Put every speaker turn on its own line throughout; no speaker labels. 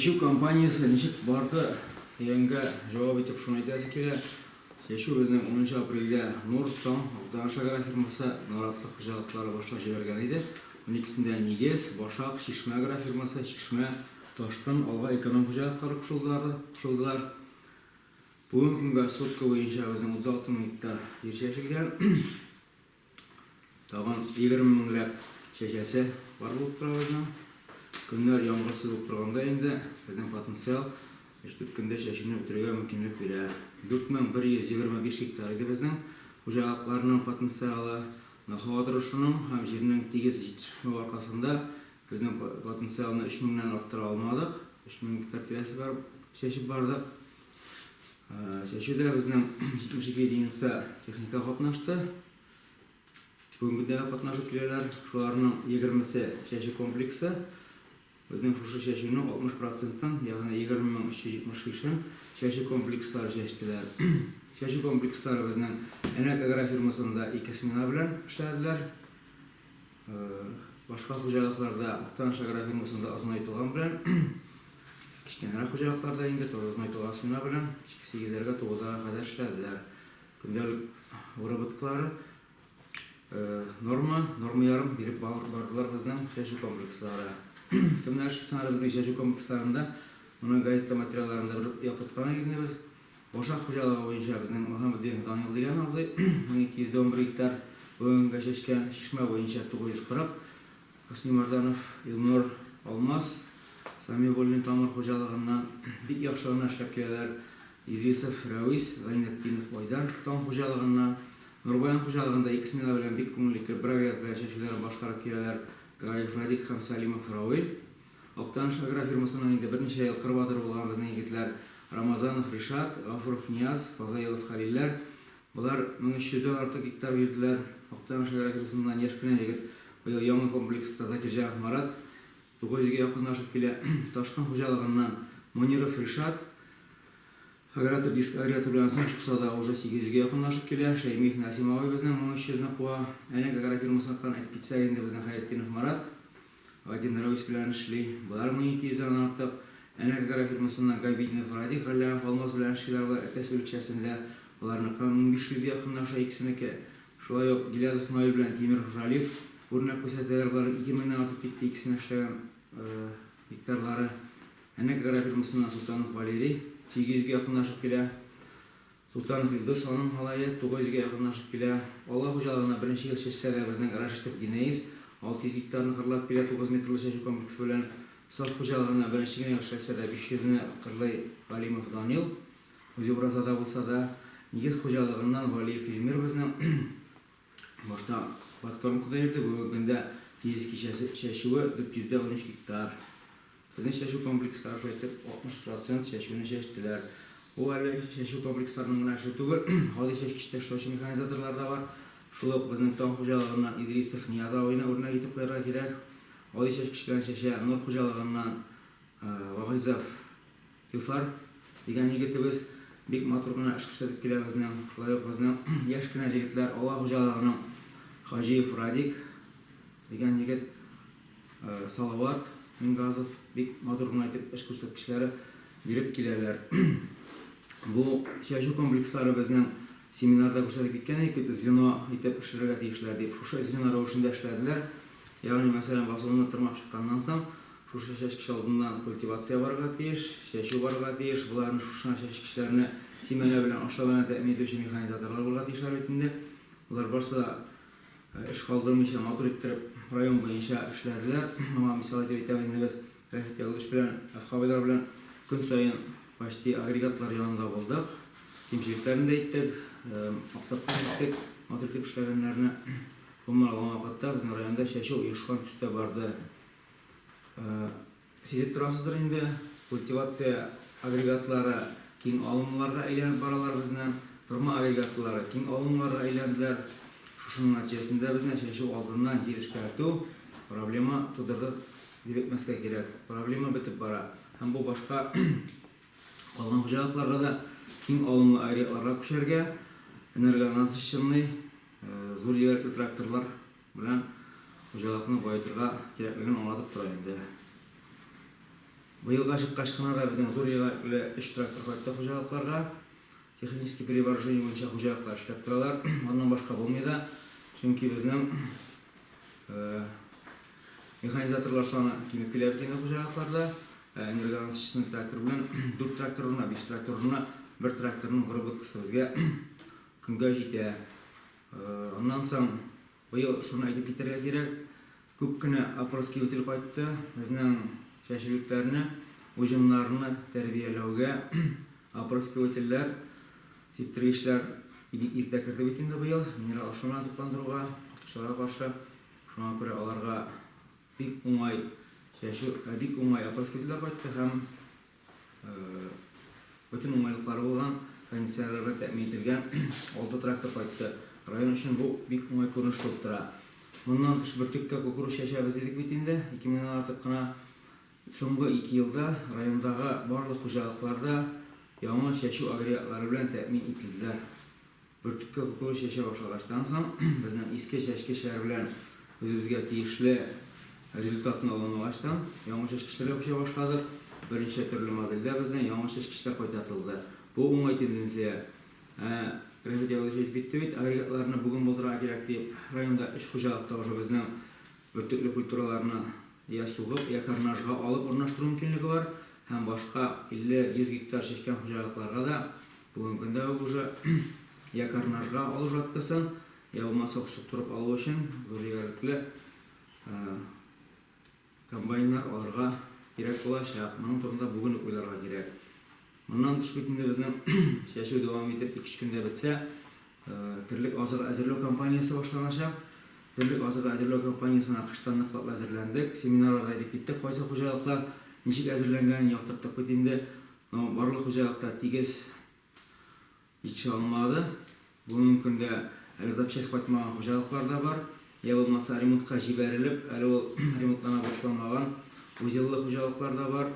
Чәчү кампаниясе ничек барды дигәнгә җавап итеп шуны әйтәсе килә. Чәчү безнең унынчы апрельдә Нур, Таң, Актаныш агрофирмасы, Наратлы хуҗалыклары башлап җибәргән иде. Уникесендә Нигез, Башак, Чишмә агрофирмасы, Чишмә, Ташкын, Алга эконом хуҗалыклары кушылдылар. Бүгенге көнгә сотка буенча безнең 36 мең гектар җир чәчелгән. Тагын 20 меңләп чәчәсе бар булып тора безнең. Көннәр яңгырсыз булып торганда инде безнең потенциал 3-4 көндә чәчүне бетерергә мөмкинлек бирә. 4125 гектар иде безнең хуҗалыкларның потенциалы. Менә һава торышының һәм җирнең тигез җитешмәү аркасында безнең потенциалны 3 меңнән арттыра алмадык. 3000 гектар тирәсе барып чәчеп бардык. Чәчүдә безнең 72 единица техника катнашты. Бүгенге көндә дә катнашып киләләр. Шуларның 20-се чәчү комплексы. Безнең шушы чәчүнең 60 процентын, ягъни 20375-ен чәчү комплекслары чәчтеләр. Чәчү комплекслары безнең Әнәк агрофирмасында ике смена белән эшләделәр. Башка хуҗалыкларда Актаныш агрофирмасында озынайтылган белән, кечкенәрәк хуҗалыкларда инде тоже озынайтылган смена белән кичке сигезләргә, тугызларга кадәр эшләделәр. Көндәлек выработкалары норма, норма ярым биреп бардылар безнең чәчү комплекслары. Кемнәр эшли соң әле безнең чәчү комплексларында? Моны газета материалларында бер яктырткан идек без. Башак хуҗалыгы буенча безнең Мөхәммәтдинов Данил дигән абзый 1211 гектар бүгенгә чәчкән, Чишмә буенча 940, Хөсни Мәрданов, Илнур Алмаз, Самигуллин Тамыр хуҗалыгыннан бик яхшы гына эшләп киләләр, Идрисов Рәвис, Гайнетдинов Айдар Таң хуҗалыгыннан, Нурбаян хуҗалыгында ике смена белән бик күңелле итеп бер агрегат белән чәчүләрен башкарып киләләр Гаев Радик һәм Сәлимов Равил. Актаныш агрофирмасының инде берничә ел кыр батыры булган безнең егетләр Рамазанов Ришат, Гафуров Нияз, Фазаилов Хәлилләр. Болар 1300 дән артык гектар бирделәр. Актаныш агрофирмасыннан яшь кенә егет быел яңа комплекста Закирҗанов Марат 900 гә якынлашып килә. Ташкын хуҗалыгыннан Мөниров Ришат, Агратор диск агрегаты белән соң чыкса да уже 800 гә якынлашып килә. Шәймиев Нәсим абый безнең 1300 не куа. Әнәк агрофирмасыныкын әйтеп китсәк инде безнең Хәйретдинов Марат. Один Рәвис белән эшли. Болар 1200 дән артык. Әнәк агрофирмасыннан Габидинов Радик Галләмов Алмаз белән эшлиләр болар Әтәс бүлекчәсендә. Боларныкы 1500 гә якынлаша икесенеке. Шулай ук Гилязов Наил белән Тимеров Ралиф үрнәк күрсәтәләр. Боларның 2000 нән артып китте икесенә эшләгән гектарлары. Әнәк агрофирмасыннан Солтанов Валерий 800 гә якынлашып килә. Солтанов Илдус аның малае 900 гә якынлашып килә. Алга хуҗалыгына беренче ел чәчсә дә безнең Рашитов Динәис 600 гектарны кырлап килә 9 метрлы чәчү комплексы белән. Саф хуҗалыгына беренче генә ел эшләсә дә 500 не кырлый Галимов Данил. Үзе уразада булса да. Нигез хуҗалыгыннан Валиев Илмир безнең башта подкормкада йөрде, бүгенге көндә физический чәчүе 413 гектар. Безнең чәчү комплекслары шулай итеп 60 процент чәчүне чәчтеләр. Бу әле чәчү комплексларының гына эше түгел, гади чәчкечтә эшләүче механизаторлар да бар. Шул ук безнең Таң хуҗалыгыннан Идрисов Нияз абыйны үрнәк итеп куярга кирәк. Гади чәчкеч белән чәчә. Нур хуҗалыгыннан Вагыйзов Илфар дигән егетебез бик матур гына эш күрсәтеп килә безнең. Шулай ук безнең яшь кенә җегетләр Алла хуҗалыгының Хаҗиев Радик дигән егет Салават Мингазов бик матур гына итеп эш күрсәткечләре биреп киләләр. Бу чәчү комплекслары безнең семинарда күрсәтеп киткән идек бит, звено итеп эшләргә тиешләр дип. Шушы звено рәвешендә эшләделәр. Ягъни, мәсәлән, басуны тырмап чыкканнан соң, шушы чәчкеч алдыннан культивация барырга тиеш, чәчү барырга тиеш. Боларны шушы чәчкечләрне симәнә белән, ашлау белән тәэмин итүче механизаторлар булырга тиешләр бит инде. Болар барсы да Эш калдырмыйча, матур иттереп район буенча эшләделәр. Моңа мисал итеп әйтәбез инде без Рәшит Ягудыч белән, Әфхабыйлар белән көн саен почти агрегатлар янында булдык. Кимчелекләрен дә әйттек, мактап та әйттек, матур итеп эшләгәннәрне. Гомумән алган вакытта безнең районда чәчү оешкан төстә барды. Сизеп торасыздыр инде, культивация агрегатлары киң алымлыларга әйләнеп баралар безнең, тырма агрегатлары киң алымлыларга әйләнделәр. Шушының нәтиҗәсендә безнең чәчү алдыннан җир эшкәртү проблема тудырды дип әйтмәскә кирәк. Проблема бетеп бара. Һәм бу башка калган хуҗалыкларга да киң алымлы агрегатларга күчәргә, энергонасыщенный, зур егәрлекле тракторлар белән хуҗалыкны баетырга кирәклеген аңлатып тора инде. Быелга чыккач кына да безнең зур егәрле өч трактор кайтты хуҗалыкларга. Технический перевооружение буенча хуҗалыклар эшләп торалар. Аннан башка булмый да. Чөнки безнең механизаторлар саны кимеп килә бит инде хуҗалыкларда. Ә энергонасыщенный трактор белән дүрт трактор урынына, биш трактор урынына бер тракторның выработкасы безгә көнгә җитә. Аннан соң быел шуны әйтеп китәргә кирәк, күп кенә опрыскиватель кайтты. Безнең чәчүлекләрне, уҗымнарны тәрбияләүгә опрыскивательләр, сиптергечләр бик иртә керде бит инде быел, минерал ашлама белән тукландыруга, корткычларга каршы. Шуңа күрә аларга бик уңай чәчү, бик уңай опрыскивательләр кайтты һәм бөтен уңайлыклары булган, кондиционерлар белән тәэмин ителгән алты трактор кайтты. Район өчен бу бик уңай күренеш булып тора. Моннан тыш бөртеккә кукуруз чәчәбез дидек бит инде, 2 меңнән артык кына. Соңгы ике елда райондагы барлык хуҗалыкларда яңа чәчү агрегатлары белән тәэмин ителделәр. Бөртеккә кукуруз чәчә башлагачтан соң, безнең иске чәчкечләр белән үзебезгә тиешле результатны ала алмагачтан, яңа чәчкечләргә күчә башладык. Берничә төрле модельдә безнең яңа чәчкечләр кайтартылды. Бу уңай тенденция. Ә Рәфит Ягудович әйтеп китте бит, агрегатларны бүген булдырырга кирәк дип. Районда өч хуҗалыкта уже безнең бөртекле культураларны я сугып, я карнажга алып урнаштыру мөмкинлеге бар. Һәм башка 50-100 гектар чәчкән хуҗалыкларга да бүгенге көндә үк уже я карнажга алу жаткасын, я булмаса суктырып алу өчен зур егәрлекле комбайннар алырга кирәк булачак. Моның турында бүген үк уйларга кирәк. Моннан тыш бит инде безнең чәчү дәвам итеп ике-өч көндә бетсә, терлек азыгы әзерләү кампаниясе башланачак. Терлек азыгы әзерләү кампаниясенә кыштан ныклап әзерләндек. Семинарларда әйтеп киттек, кайсы хуҗалыклар ничек әзерләнгәнен яктырттык бит инде. Но барлык хуҗалыкта тигез җитешә алмады. Бүгенге көндә әле запчасть кайтмаган хуҗалыклар да бар. Я булмаса ремонтка җибәрелеп, әле ул ремонтлана башламаган узеллы хуҗалыклар да бар.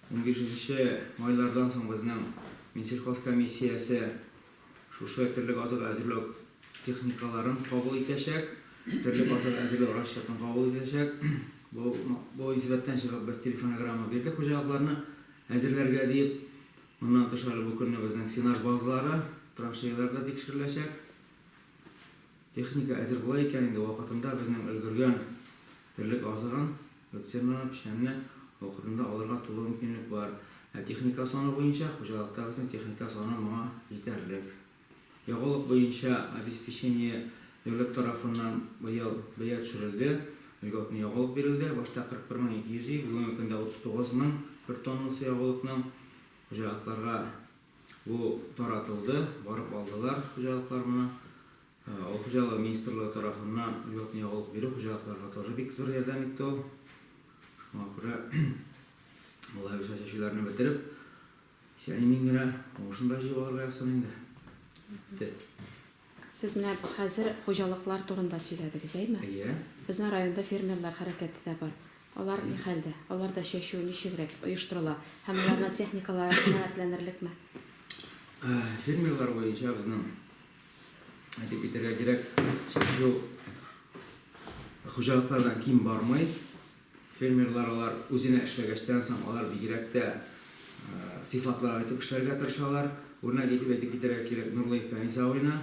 15 майлардан соң безнең Минсельхоз комиссиясе шушы терлек азыгы әзерләү техникаларын кабул итәчәк, терлек азыгы әзерләү расчетын кабул итәчәк. Бу, бу нисбәттән чыгып без телефонограмма бирдек хуҗалыкларны әзерләргә диеп. Моннан тыш әле бу көнне безнең сенаж базлары, траншеялар да тикшереләчәк. Техника әзер була икән инде вакытында безнең өлгергән терлек азыгын, люцернаны, печәнне вакытында алырга тулы мөмкинлек бар. Ә техника саны буенча хуҗалыкта безнең техника саны моңа җитәрлек. Ягулык буенча обеспечение дәүләт тарафыннан быел бәя төшерелде. Льготный ягулык бирелде. Башта 41 200 и, бүгенге көндә 39 мең бер тоннасы ягулыкның. Хуҗалыкларга бу таратылды, барып алдылар хуҗалыклар моны. Авыл хуҗалыгы министрлыгы тарафыннан льготный ягулык бирү хуҗалыкларга тоже бик зур ярдәм итте ул. Шуңа күрә алай булса чәчүләрне бетереп, исән-имин генә уңышын да җыеп алырга язсын инде. Бетте.
Сез менә хәзер хуҗалыклар турында сөйләдегез, әйме?
Әйе.
Безнең районда фермерлар хәрәкәте дә бар. Алар ни хәлдә? Аларда чәчү ничегрәк оештырыла һәм аларның техникалары канәгатьләнерлекме?
Фермерлар буенча безнең әйтеп китәргә кирәк, чәчү хуҗалыклардан ким бармый. Фермерлар алар үзенә эшләгәчтән соң алар бигрәк тә сыйфатлырак итеп эшләргә тырышалар. Үрнәк итеп әйтеп китәргә кирәк Нурлыев Фәнис абыйны.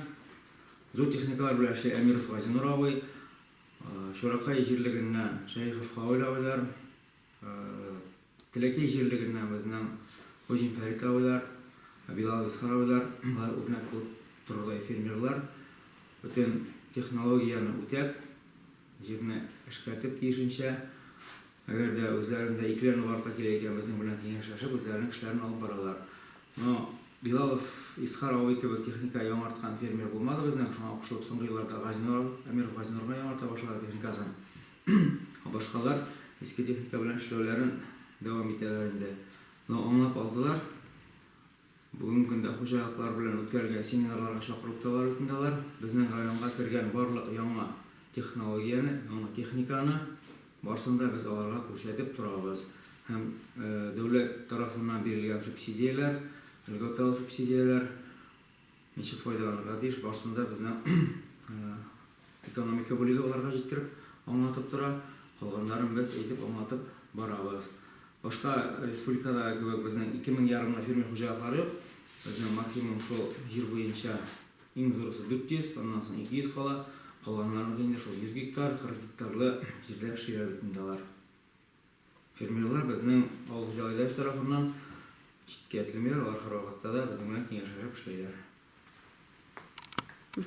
Зур техникалар белән эшли Әмиров Газинур абый. Чуракай җирлегеннән Шәехов Хавил абыйлар, Теләкәй җирлегеннән безнең Хуҗин Фәрит абыйлар, Билалов Исхар абыйлар, алар үрнәк булып торырдай фермерлар. Бөтен технологияне үтәп, җирне эшкәртеп тиешенчә, әгәр дә үзләрендә икеләнү барлыкка килә икән, безнең белән киңәшләшеп, үзләренең эшләрен алып баралар. Но Билалов Исхар абый кебек техника яңарткан фермер булмады безнең, шуңа кушылып соңгы елларда Газинур, Әмиров Газинур гына яңарта башлады техникасын. Ә башкалар иске техника белән эшләүләрен дәвам итәләр инде. Но аңлап алдылар. Бүгенге көндә хуҗалыклар белән үткәрелгән семинарларга чакырып торалар бит инде алар. Безнең районга кергән барлык яңа технологияне, яңа техниканы барысын да без аларга күрсәтеп торабыз. Һәм дәүләт тарафыннан бирелгән субсидияләр, льготалы субсидияләр ничек файдаланырга тиеш, барысын да безнең экономика бүлеге аларга җиткереп, аңлатып тора. Калганнарын без әйтеп, аңлатып барабыз. Башка республикада кебек безнең 2000 ярымлы фермер хуҗалыклары юк. Безнең максимум шул җир буенча иң зурысы 400, аннан соң 200 кала. Калганнарыныкы инде шул 100 гектар, 40 гектарлы җирдә эшлиләр бит инде алар. Фермерлар безнең авыл хуҗалыгы идарәсе тарафыннан читкә этелмиләр, алар һәрвакытта да безнең белән киңәшләшеп эшлиләр.